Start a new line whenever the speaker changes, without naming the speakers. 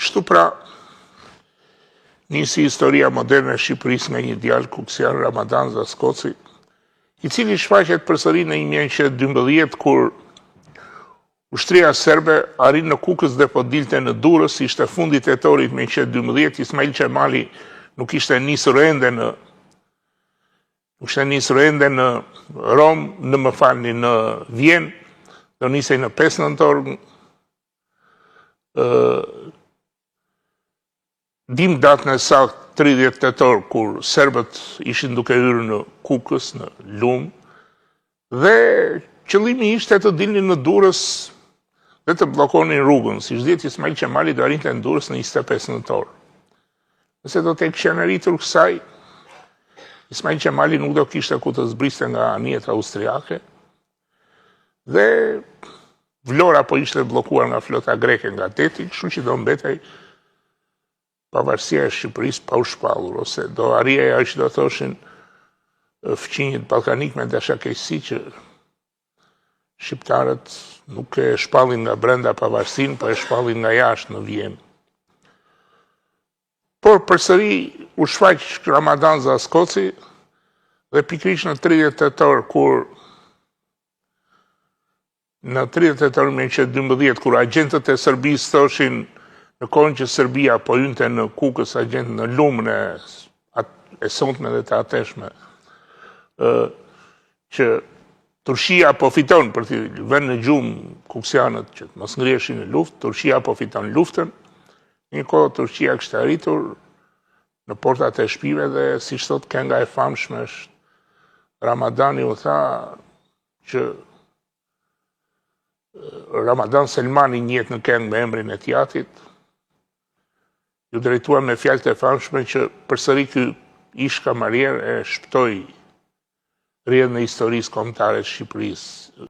Kështu pra, nisi historia moderne e Shqipërisë nga një djalë kuksian Ramadan Zaskoci, i cili shfaqet përsëri në 1912 kur ushtria serbe arrin në Kukës dhe po dilte në Durrës, ishte fundi i tetorit 1912, Ismail Qemali nuk ishte nisur ende në nuk ishte nisur ende në Romë, në më falni në Vjenë, do nisej në 5 nëntor. Dim datën e saktë 30 tetor kur serbët ishin duke hyrë në Kukës, në Lumë, dhe qëllimi ishte të dilnin në Durrës dhe të bllokonin rrugën. Siç dihet, Ismail Qemali do arrinte në Durrës në 25 nëntor. Nëse do të kishin arritur kësaj, Ismail Qemali nuk do kishte ku të zbriste nga anijet austriake, dhe Vlora po ishte bllokuar nga flota greke nga deti, kështu që do mbetej pavarësia e Shqipërisë pa u shpallur, ose do arrihej ajo që do thoshin fqinjët ballkanik me dashakeqësi që shqiptarët nuk e shpallin nga brenda pavarësinë, po e shpallin nga jashtë në Vjenë. Por përsëri u shfaq Ramadan Zaskoci dhe pikërisht në 30 tetor kur në 30 tetor 1912 kur agjentët e Serbisë thoshin në kohën që Serbia po hynte në Kukës agjentët në Lumën e e sontme dhe të ateshme ë që Turqia po fiton për t'i vënë në gjumë kuksianët që të mos ngriheshin në luftë, Turqia po fiton luftën. Një kohë Turqia kishte arritur në portat e shpive dhe siç thotë kënga e famshme është Ramadani u tha që Ramadan Selmani njihet në këngë me emrin e të jatit, iu drejtua me fjalët e famshme që përsëri ky ish kamarier e shpëtoi rrjedhën e historisë kombëtare të Shqipërisë.